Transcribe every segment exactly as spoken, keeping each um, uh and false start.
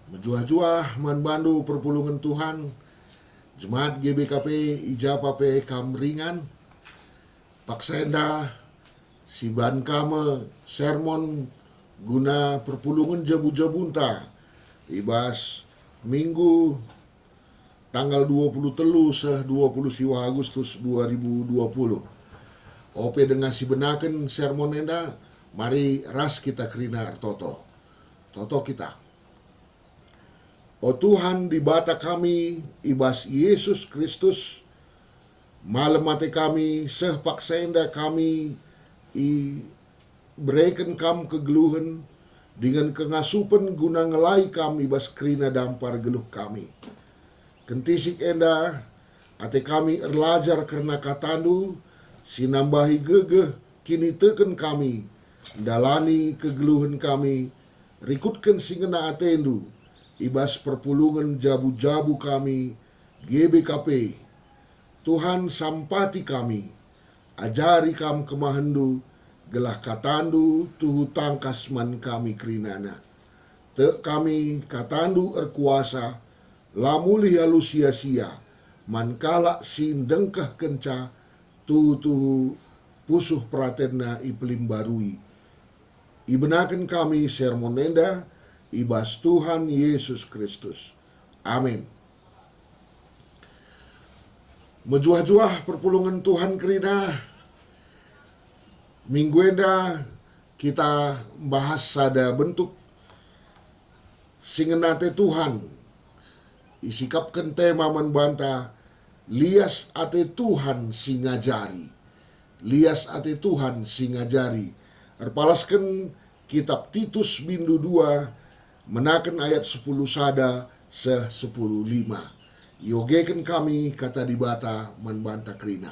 Mejuah-juah man bandu perpulungen Tuhan, jemaat G B K P i ja pe kam ringan. Paksa enda siban kam sermon guna perpulungen jabu-jabunta i bas Minggu tanggal dua puluh telu seh dua puluh siwah Agustus dua ribu dua puluh. Ope denga sibenaken sermon enda, mari ras kita kerina ertoto. Toto kita. O Tuhan Dibata kami, i bas Jesus Kristus, malem ate kami seh paksa enda kami ibereken Kam kegeluhen dingen kengasupen guna ngelai Kam i bas kerina dampar geluh kami. Kentisik enda, ate kami erlajar kerna KataNdu, si nambahi gegeh kiniteken kami, ndalani kegeluhen kami, rikutken si ngena ateNdu, i bas perpulungen jabu-jabu kami, G B K P. Tuhan, sampati kami, ajari Kam kemahenNdu, gelah KataNdu tuhu tangkas man kami kerinana. Tek kami, KataNdu erkuasa, la mulih alu sia-sia, man kalak si ndengkehkenca tuhu-tuhu pusuh peratenna ipelimbarui. Ibenaken kami sermon enda i bas Tuhan Yesus Kristus. Amin. Mejuah-juah perpulungen Tuhan kerina, minggu enda kita mbahas sada bentuk si ngena ate Tuhan. Isikapken tema man banta, lias ate Tuhan si ngajari. Lias ate Tuhan si ngajari. Erpalasken kitab Titus bindu dua, menaken ayat sepuluh sada seh sepuluh lima. Iogeken kami Kata Dibata man banta kerina.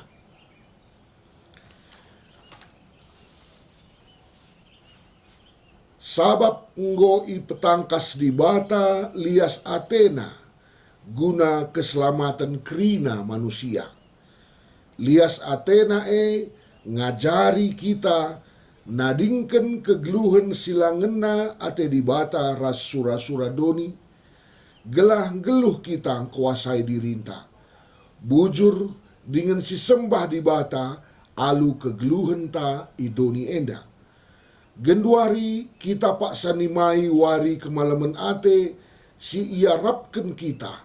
Sabap enggo ipetangkas Dibata lias ateNa guna keselamaten kerina manusia. Lias ateNa e ngajari kita nadingken kegeluhen si la ngena ate Dibata ras sura-sura doni, gelah nggeluh kita ngkuasai dirinta, bujur dingen sisembah Dibata alu kegeluhenta i doni enda. Genduari kita paksa nimai wari kemalemen ate si iarapken kita,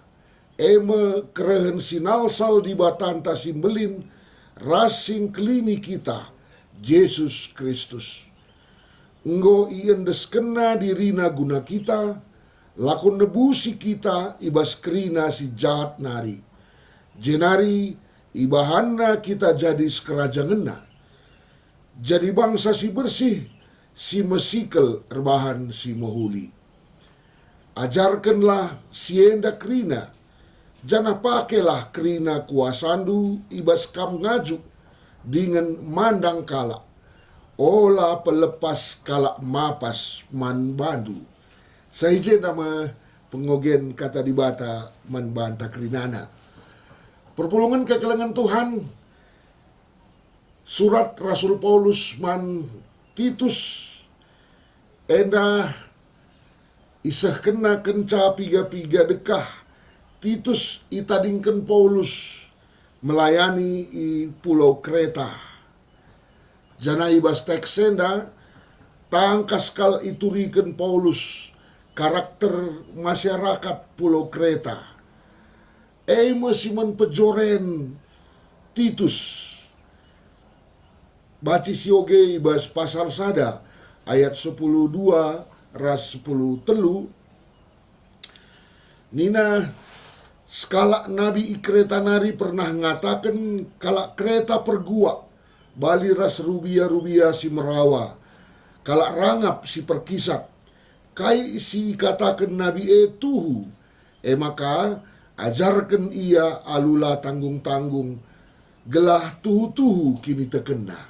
e me kerehen si nalsal Dibatanta si mbelin ras si ngkelini kita, Jesus Kristus. Enggo iendeskenNa diriNa guna kita, lako nebusi kita i bas kerina si jahat nari, jenari ibahanNa kita jadi sikerajangenNa, jadi bangsa si bersih, si mesikel erbahan si mehuli. Ajarkenlah si enda kerina, janah pakelah kerina kuasandu i bas kam ngajuk dingen mandang kalak. Ola pelepas kalak mapas man bandu. Seh i jenda me pengogen Kata Dibata man banta kerinana. Perpulungen kekelengen Tuhan, surat Rasul Paulus man Titus enda isehkenna kenca piga-piga dekah Titus itadingken Paulus melayani i pulau Kreta. Janah i bas teks enda, tangkas kal ituriken Paulus karakter masyarakat pulau Kreta. E me si man pejoren Titus. Banci sioge i bas pasal sada ayat sepuluh dua ras sepuluh telu, nina, "Sekalak nabi i Kreta nari pernah ngataken kalak Kreta perguak, bali ras rubia-rubia si merawa, kalak rangap si perkisap. Kai si ikataken nabi e tuhu, e maka ajarken ia alu la tanggung-tanggung, gelah tuhu-tuhu kinitekenna."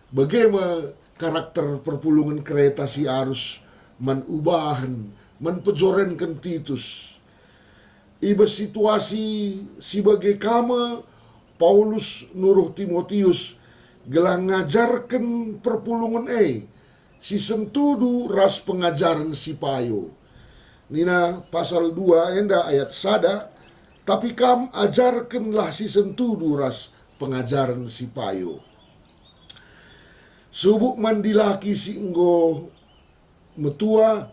Bage me karakter perpulungen Kreta si arus man ubahen, man pejorenken Titus. I bas situasi si bage ka me Paulus nuruh Timotius gelah ngajarken perpulungen e si sentudu ras pengajaren si payo. Nina pasal dua enda ayat sada, "Tapi kam ajarkenlah si sentudu ras pengajaren si payo." Subuk man dilaki si enggo metua,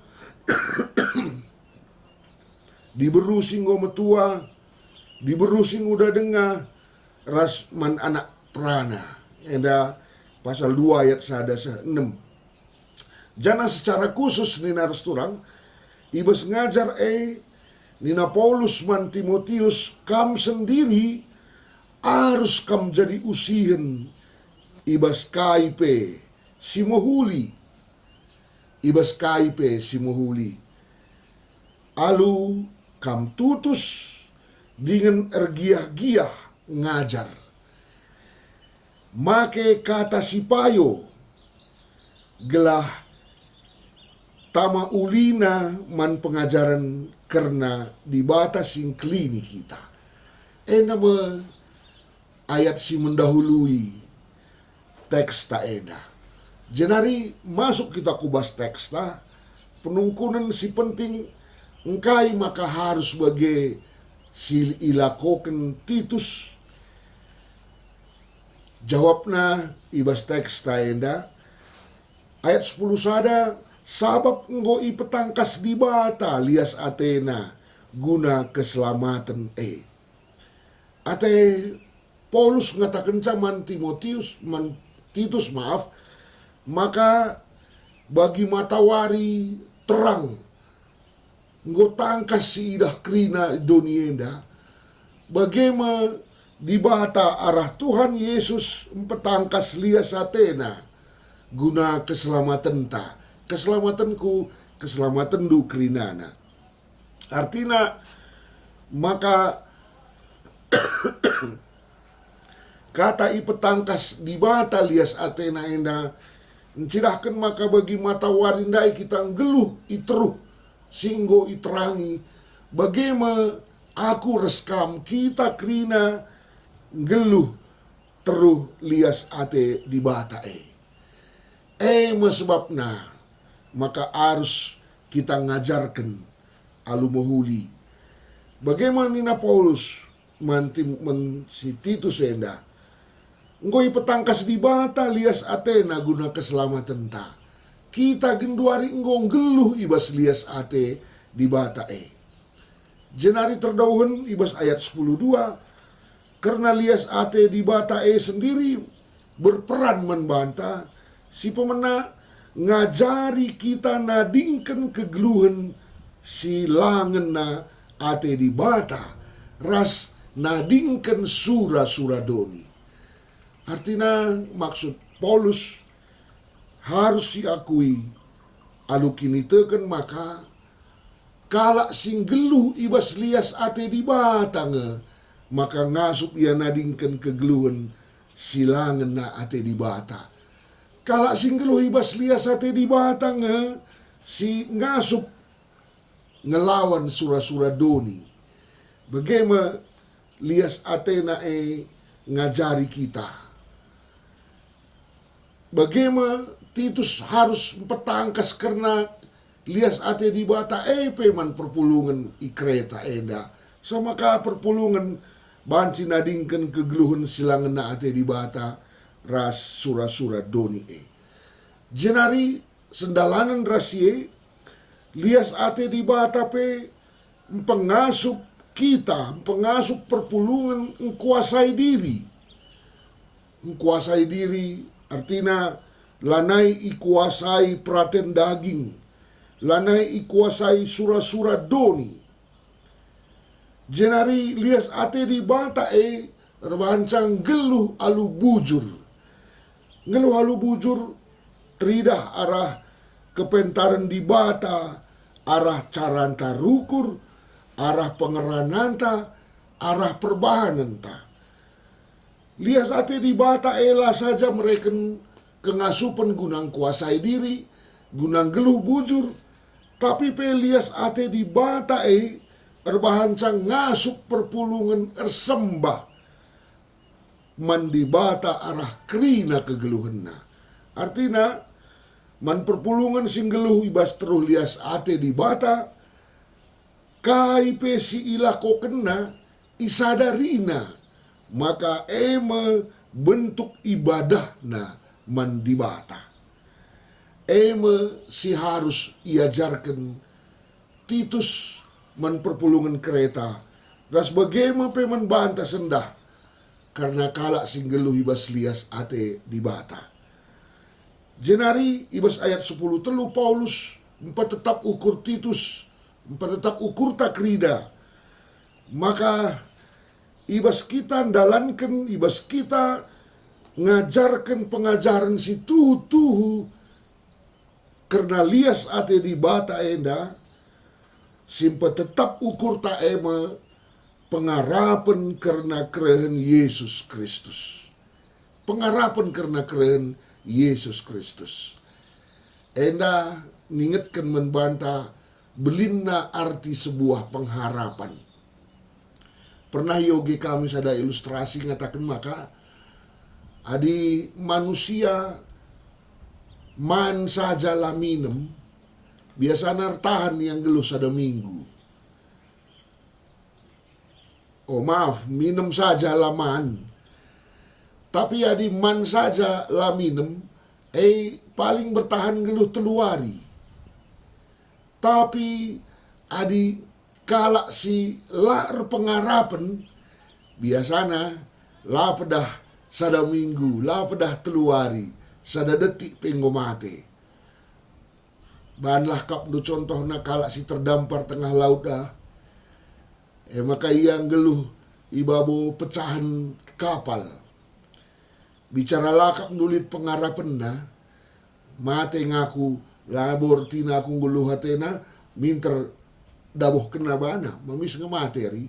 diberu si enggo metua, diberu si nguda denga, ras man anak perana. Enda pasal dua ayat sada seh enem. Janah secara khusus nina ras turang, i bas ngajar e nina Paulus man Timotius, "Kam sendiri arus kam jadi usihen i bas kai pe si mehuli, i bas kai pe si mehuli, alu kam tutus dingen ergiah-giah ngajar." Make kata si payo, gelah tama ulina man pengajaren kerna Dibata si ngkelini kita. Enda me ayat si mendahului teksta enda. Jenari masuk kita ku bas teksta, penungkunen si penting, engkai maka harus bage si ilakoken Titus? Jawabna i bas teksta enda, ayat sepuluh sada, "Sabap enggo ipetangkas Dibata lias ateNa guna keselamaten e." Ate Paulus ngatakenca man Timotius, man Titus, maaf, maka bagi matawari terang enggo tangkas si idah kerina doni enda, bage me Dibata arah Tuhan Yesus mpetangkas lias ateNa guna keselamatenta, keselamatenku, keselamatenndu kerinana. Artina maka kata ipetangkas Dibata lias ateNa enda ncidahken maka bagi matawari ndai kita nggeluh i teruh si enggo iterangi, bage me aku ras kam, kita kerina nggeluh teruh lias ate Dibata e. E me sebabna maka arus kita ngajarken alu mehuli. Bage me nina Paulus man Tim-, man si Titus enda, "Enggo ipetangkas Dibata lias ateNa guna keselamatenta." Kita genduari enggo nggeluh i bas lias ate Dibata e. Jenari terdauhen i bas ayat sepuluh dua, kerna lias ate Dibata e sendiri berperan man banta, si pemena ngajari kita nadingken kegeluhen si la ngena ate Dibata ras nadingken sura-sura doni. Artina maksud Paulus harus siakui alu kiniteken maka kalak si nggeluh i bas lias ate Dibata nge maka ngasup ia nadingken kegeluhen si la ngena ate Dibata. Kalak si nggeluh i bas lias ate Dibata nge si ngasup ngelawan sura-sura doni. Bage me lias atena e ngajari kita. Bage me Titus harus mpetangkas kerna lias ate Dibata e pe man perpulungen i Kreta enda, sama ka perpulungen banci nadingken kegeluhen si la ngena ate Dibata ras sura-sura doni e. Jenari sendalanen ras si e, lias ate Dibata pe mpengasup kita, mpengasup perpulungen ngkuasai diri. Ngkuasai diri artina lanai ikuasai peraten daging, lanai ikuasai sura-sura doni. Jenari lias ate Dibata e erbahanca nggeluh alu bujur. Nggeluh alu bujur teridah arah kepentaren Dibata, arah caranta rukur, arah pengerananta, arah perbahanenta. Lias ate Dibata e la saja mereken kengasupen guna ngkuasai diri, guna nggeluh bujur, tapi pe lias ate Dibata e erbahanca ngasup perpulungen ersembah man Dibata arah kerina kegeluhenna. Artina, man perpulungen si nggeluh i bas teruh lias ate Dibata, Kai pe si ilakokenna, isadarina maka e me bentuk ibadahna man Dibata. E me si harus iajarken Titus man perpulungen Kreta, ras bage me pe man banta sendah, kerna kalak si nggeluh i bas lias ate Dibata. Jenari i bas ayat sepuluh telu Paulus mpetetap ukur Titus, mpetetap ukurta kerina, maka i bas kita ndalanken, i bas kita ngajarken pengajaren si tuhu-tuhu kerna lias ate Dibata enda, si mpetetap ukurta e me pengarapen kerna kerehen Yesus Kristus. Pengarapen kerna kerehen Yesus Kristus. Enda ningetken man banta belinna arti sebuah pengharapan. Pernah ioge kami sada ilustrasi ngataken maka, adi manusia man saja la minem, biasana ertahan ia nggeluh sada minggu. Oh, maaf, minem saja la man. Tapi adi man saja la minem, e paling bertahan nggeluh telu wari. Tapi adi kalak si la erpengarapen, biasana la pedah sada minggu, la pedah telu wari, sada detik pe enggo mate. Banlah akapndu contohna kalak si terdampar tengah laut ah. E maka ia nggeluh i babo pecahen kapal. Bicara la akapndu lit pengarapenna, mate ngaku, labo ertina aku nggeluh atena, minter dabuhkenna bana, mamis nge mate ari.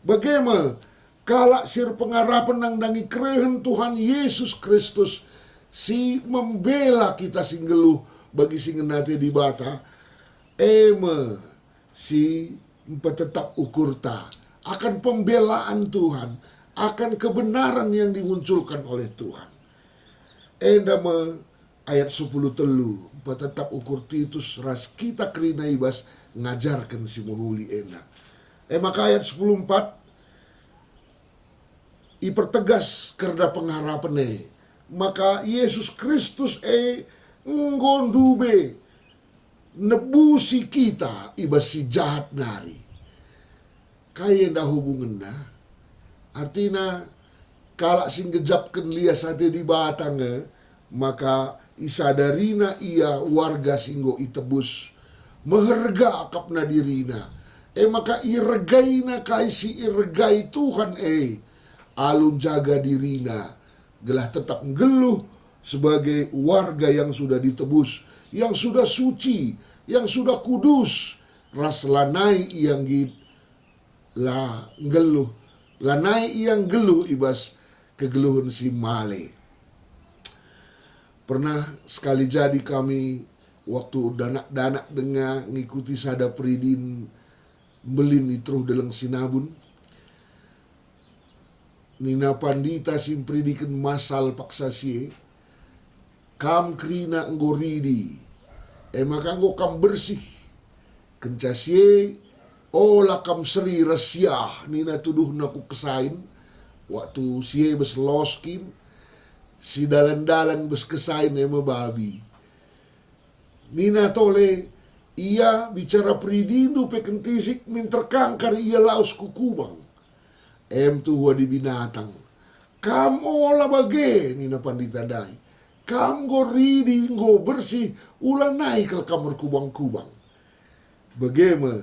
Bage me, kalak si erpengarapen nandangi kerehen Tuhan Yesus Kristus si membela kita si nggeluh bagi si ngena ate Dibata, e me si mpetetap ukurta akan pembelaan Tuhan, akan kebenaran yang dimunculkan oleh Tuhan. Enda me ayat sepuluh telu, mpetetap ukur Titus ras kita kerina i bas ngajarken si mehuli enda. E maka ayat sepuluh empat, ipertegas kerna pengharapen e, maka Yesus Kristus e enggo ndube nebusi kita i bas si jahat nari. Kai enda hubungenna? Artina, kalak si nggejapken lias ate Dibata nge, maka isadarina ia warga si enggo itebus. Meherga akapna dirina, e maka iregaina kai si iregai Tuhan e alu njaga dirina, gelah tetap nggeluh sebagai warga yang sudah ditebus, yang sudah suci, yang sudah kudus, ras lanai ia nggit la nggeluh, lanai ia nggeluh i bas kegeluhen si male. Pernah sekali jadi kami waktu danak-danak denga ngikuti sada peridin mbelin i teruh Deleng Sinabun. Nina pandita si mperidiken masal paksa si e, "Kam kerina enggo ridi, e maka enggo kam bersih. Kenca si e, ola kam seri ras siah," nina tuduhna ku kesain. Waktu si e bas los kin, si dalan-dalan bas kesain e me babi. Nina tole, "Ia bicara peridindu pe kentisik, minter kangkar ia lawes ku kubang." Em tuhu adi binatang. "Kam ola bage," nina pandita ndai. "Kam enggo ridi, enggo bersih, ulanai kal kam erkubang-kubang." Bage me,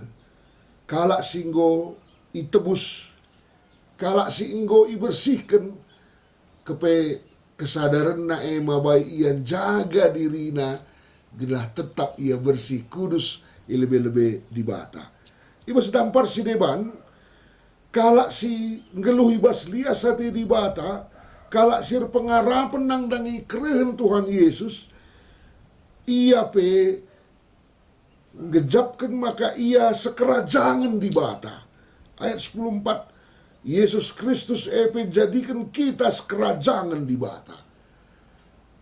kalak si enggo itebus, kalak si enggo ibersihken, kepe kesadarenna e mabai ia njaga dirina, gelah tetap ia bersih kudus i lebe-lebe Dibata. I bas dampar si deban, kalak si nggeluh i bas lias ate Dibata, kalak si erpengarapen nandangi kerehen Tuhan Yesus, ia pe nggejapken maka ia sekerajangen Dibata. Ayat sepuluh empat, Yesus Kristus e pe jadiken kita sekerajangen Dibata.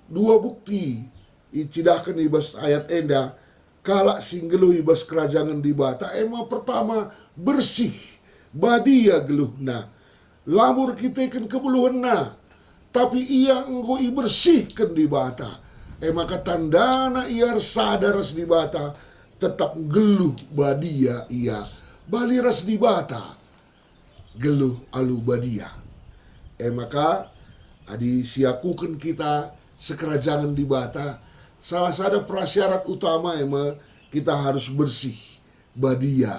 Dua bukti icidahken i bas ayat enda, Kalak si nggeluh i bas kerajangen Dibata e me pertama bersih, badia geluhna, labo erkiteken kebeluhenna, tapi ia enggo ibersihken Dibata. E maka tandana ia ersada ras Dibata, tetap nggeluh badia ia, bali ras Dibata geluh alu badia. E maka, adi siakuken kita sekerajangen Dibata, salah sada prasyarat utama e me kita harus bersih, badia.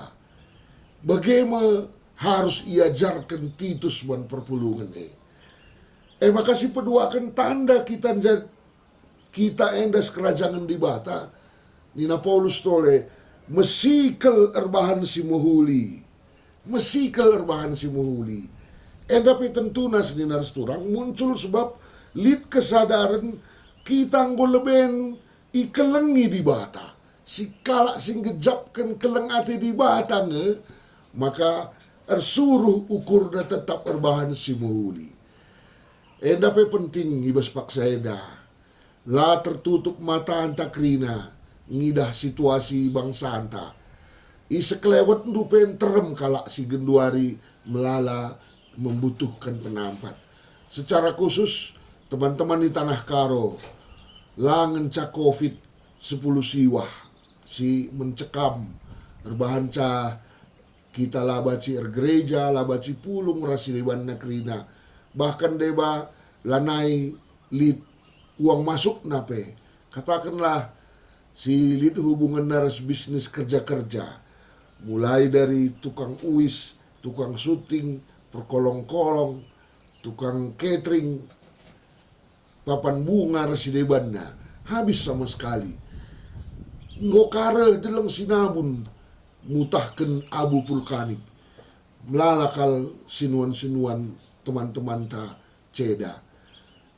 Bage me harus iajarken Titus man perpulungen e. E maka sipeduaken tanda kita nja-, kita enda sekerajangen Dibata, nina Paulus tole, mesikel erbahan si mehuli. Mesikel erbahan si mehuli. Enda pe tentuna senina ras turang muncul sebab lit kesadaren kita enggo leben ikelengi Dibata. Si kalak si nggejapken keleng ate Dibata nge, maka ersuruh ukurna tetap erbahan si mehuli. Enda pe penting i bas paksa enda. La tertutup matanta kerina ngidah situasi bangsanta. I sekelewetndu pe nterem kalak si genduari melala membutuhkan penampat. Secara khusus, teman-teman di Tanah Karo, la ngenca covid sepuluh siwah si mencekam, erbahanca kita la banci ergereja, la banci pulung ras si debanna kerina. Bahkan deba lanai lit uang masukna pe. Katakenlah si lit hubungenna ras bisnis kerja-kerja. Mulai dari tukang uis, tukang syuting, perkolong-kolong, tukang catering, papan bunga ras si debanna, habis sama sekali. Enggo ka reh deleng sinabun mutahken abu vulkanik. Melala kal sinuan-sinuan teman-temanta ceda.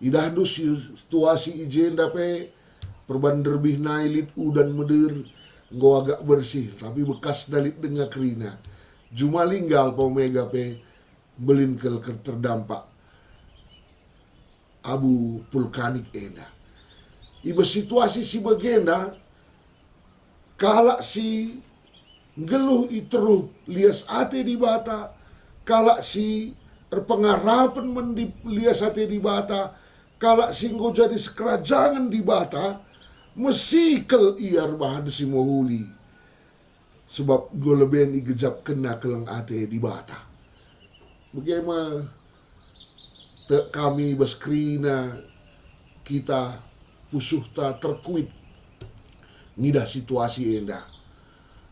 Idahndu situasi i jenda pe, perban nderbih nai lit udan meder, enggo agak bersih, tapi bekasna lit denga kerina. Juma lingga Alpha Omega pe mbelin kal terdampak abu vulkanik enda. I bas situasi si bagenda, kalak si nggeluh i teruh lias ate Dibata, kalak si erpengarapen mendip lias ate Dibata, kalak si enggo jadi sekerajangen Dibata, mesikel ia erbahan si mehuli. Sebab enggo leben igejapkenna keleng ate Dibata. Bage me tek kami bas kerina kita pusuhta terkuit ngidah situasi enda.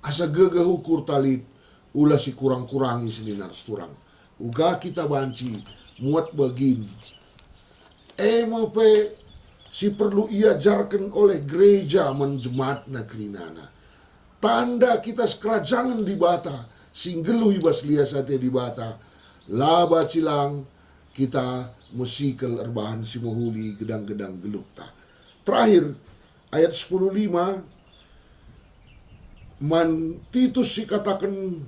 Asa gegeh ukurta lit, ula sikurang-kurangi senina ras turang. Uga kita banci muat bagin. E me pe si perlu iajarken oleh gereja man jemaatna kerinana. Tanda kita sekerajangen Dibata, si nggeluh i bas lias ate Dibata, la banci lang kita mesikel erbahan si mehuli gedang-gedang geluhta. Terakhir, ayat sepuluh lima, man Titus sikataken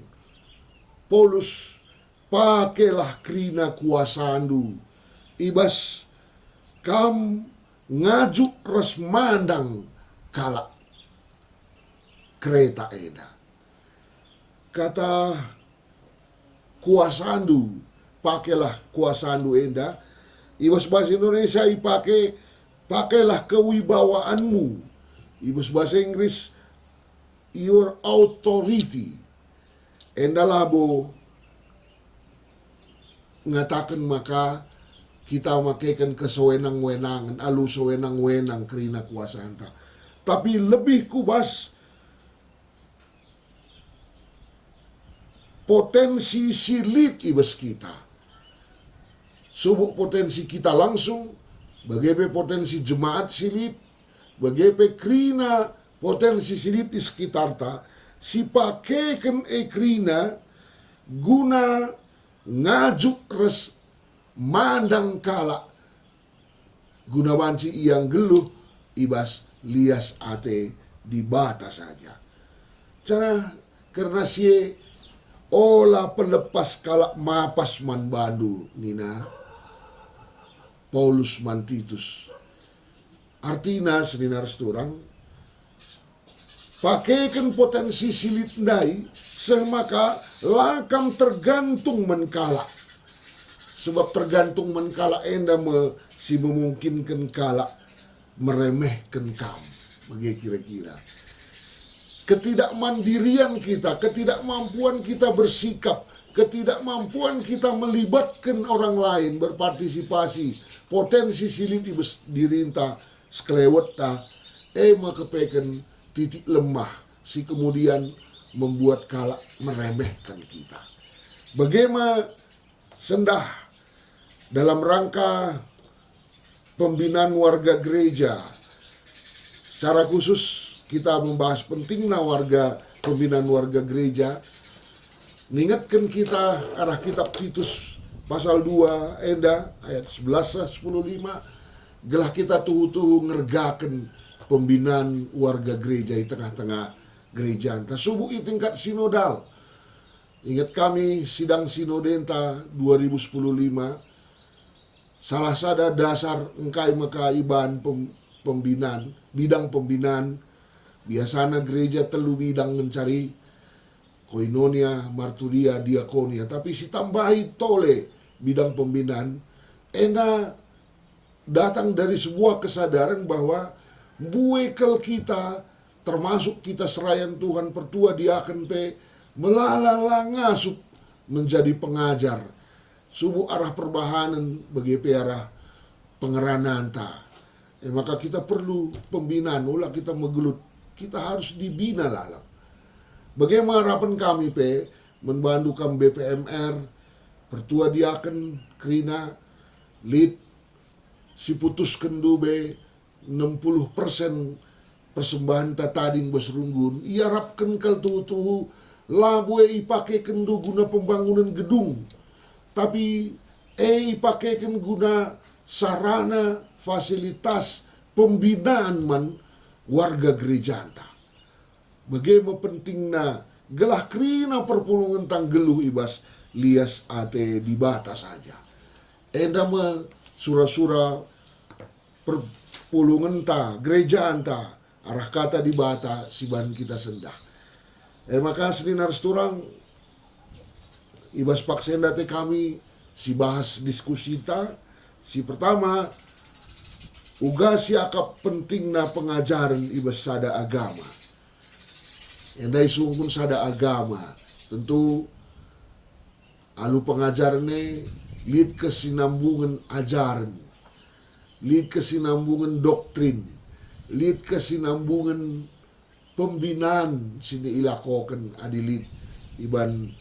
Paulus, "Pakelah kerina kuasandu i bas kam ngajuk ras mandang kalak Kreta enda." Kata kuasandu, pakelah kuasandu enda, i bas bahasa Indonesia ipake, pakelah kewibawaanmu. I bas bahasa Inggris, your authority. Enda labo ngataken maka kita makeken kesewenang-wenangen, alu sewenang-wenang kerina kuasanta. Tapi lebih ku bas potensi si lit i bas kita. Subuk potensi kita langsung, bage pe potensi jemaat si lit, bage pe kerina potensi si lit i sekitarta, sipakeken e kerina guna ngajuk ras mandang kalak guna banci ia nggeluh i bas lias ate Dibata saja. Janah kerna si e, ola pelepas kalak mapas man bandu, nina Paulus man Titus. Artina, senina ras turang, Pakeken potensi si lit ndai, seh maka la kam tergantung man kalak. Sebab tergantung man kalak enda me si memungkinken kalak meremehken kam. Bage kira-kira. Ketidakmandirian kita, ketidakmampuan kita bersikap, ketidakmampuan kita melibatkan orang lain berpartisipasi, potensi si lit i bas dirinta, sekelewetta, e me kepeken titik lemah si kemudian membuat kalak meremehkan kita. Bage me sendah dalam rangka pembinaan warga gereja. Secara khusus kita membahas pentingna warga, pembinaan warga gereja. Ningetken kita arah kitab Titus pasal dua enda ayat sebelas ras sepuluh lima, gelah kita tuhu-tuhu ngergaken pembinaan warga gereja i tengah-tengah gereja ntah subuk i tingkat sinodal. Inget kami sidang sinodenta dua ribu sepuluh lima, salah sada dasar engkai maka iban pem-, pembinan, bidang pembinan, biasana gereja telu bidang ngenca, koinonia, marturia, diakonia, tapi sitambahi tole bidang pembinan, enda datang dari sebuah kesadaran bahwa mbue kal kita, termasuk kita serayan Tuhan, pertua diaken pe, melala la ngasup menjadi pengajar, subuk arah perbahanen bage pe arah pengerananta. E maka kita perlu pembinaan, ola kita megelut, kita harus dibina lalap. Bage me arapen kami pe, man bandu kam B P M R, pertua diaken kerina, lit siputuskenndu be enam puluh persen persembahenta tading bas runggun, iarapken kal tuhu-tuhu labo e ipakekenndu guna pembangunen gedung, tapi e ipakeken guna sarana fasilitas pembinan man warga gerejanta. Bage me pentingna gelah kerina perpulungenta nggeluh i bas lias ate Dibata saja. Enda me sura-sura perpulungenta, gerejanta, arah kata Dibata si ban kita sendah. E maka senina ras turang, i bas paksa enda ate kami sibahas diskusita. Si pertama, uga siakap pentingna pengajaren i bas sada agama. Enda isungkun sada agama, tentu alu pengajaren e lit kesinambungen ajaren, lit kesinambungen doktrin, lit kesinambungen pembinan si ilakoken adi lit iban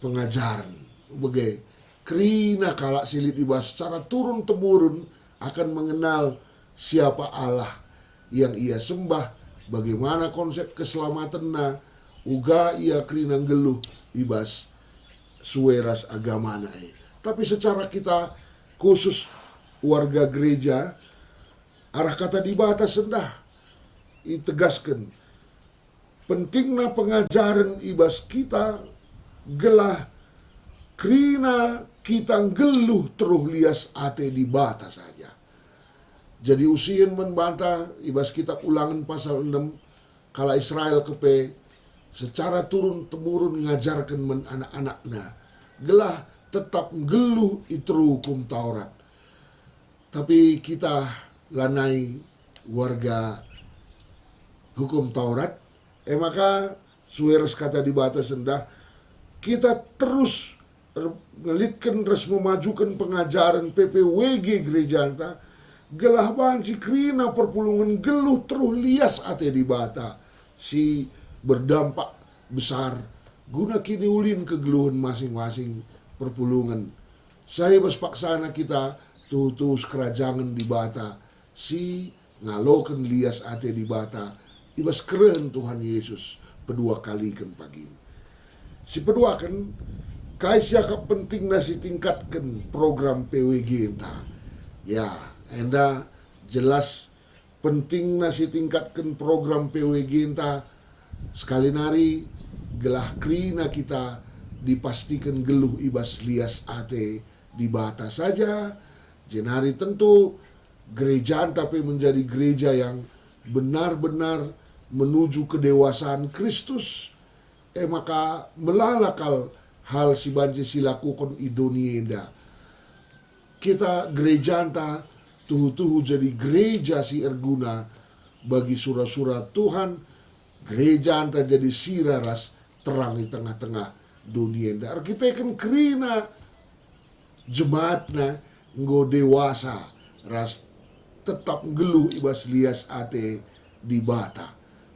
pengajaren. Bage, kerina kalak si lit i bas secara turun-temurun akan mengenal siapa Allah yang ia sembah, bagaimana konsep keselamatenna, uga ia kerina nggeluh i bas sue ras agamana e. Tapi secara kita khusus warga gereja, arah kata Dibata sendah itegasken pentingna pengajaren i bas kita, gelah kerina kita nggeluh teruh lias ate Dibata saja. Jadi usihen man banta i bas kitab Ulangen pasal enem, kalak Israel kepe secara turun-temurun ngajarken man anak-anakna, gelah tetap nggeluh i teruh Hukum Taurat. Tapi kita lanai warga Hukum Taurat, e maka sue ras kata Dibata sendah, kita terus er-, ngelitken ras memajuken pengajaren P P W G gerejanta, gelah banci kerina perpulungen nggeluh teruh lias ate Dibata si berdampak besar guna kiniulin kegeluhen masing-masing perpulungen. Seh bas paksana kita tuhu-tuhu sikerajangen Dibata si ngaloken lias ate Dibata i bas kerehen Tuhan Yesus peduakaliken pagin. Sipeduaken, kai siakap pentingna sitingkatken program P W G-nta? Ya, enda jelas pentingna sitingkatken program P W G-nta sekali nari gelah kerina kita dipastiken nggeluh i bas lias ate Dibata saja, jenari tentu gerejanta pe menjadi gereja yang benar-benar menuju kedewasan Kristus, e maka melala kal hal si banci silakuken i doni enda. Kita gerejanta tuhu-tuhu jadi gereja si erguna bagi sura-sura Tuhan, gerejanta jadi sira ras terang i tengah-tengah doni enda. Erkiteken kerina jemaatna enggo dewasa ras tetap nggeluh i bas lias ate Dibata.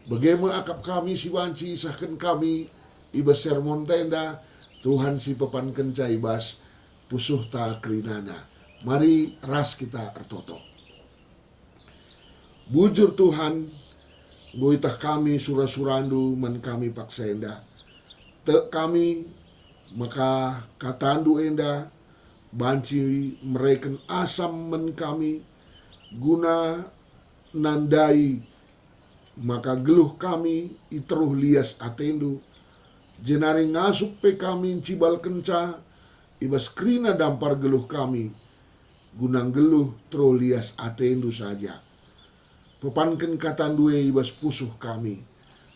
Bage me akap kami si banci isehken kami i bas sermon enda, Tuhan si pepankenca i bas pusuhta kerinana. Mari ras kita ertoto. Bujur Tuhan, enggo iteh kami sura-surandu man kami paksa enda. Tek kami maka katandu enda banci mereken asam man kami, guna nandai maka geluh kami i teruh lias atendu, jenari ngasup pe kami ncibalkenca i bas kerina dampar geluh kami, guna nggeluh teruh lias atendu saja. Pepanken katandu e i bas pusuh kami.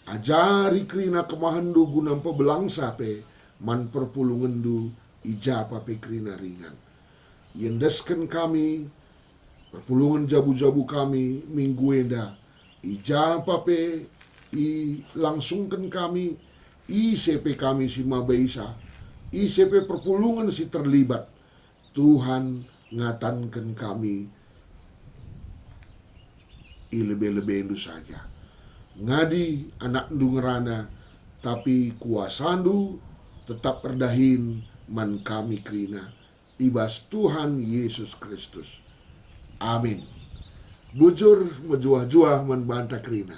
Ajari kerina kemahenndu guna mpebelangsa pe man perpulungenndu i ja pa pe kerina ringan. Iendesken kami perpulungen jabu-jabu kami minggu enda, i ja pa pe ilangsungken kami, ise pe kami si mabaisa, ise pe perpulungen si terlibat, Tuhan ngatanken kami i lebe-lebendu saja. Ngadi anakndu ngerana, tapi kuasandu tetap erdahin man kami kerina, i bas Tuhan Yesus Kristus. Amin. Bujur mejuah-juah man banta kerina.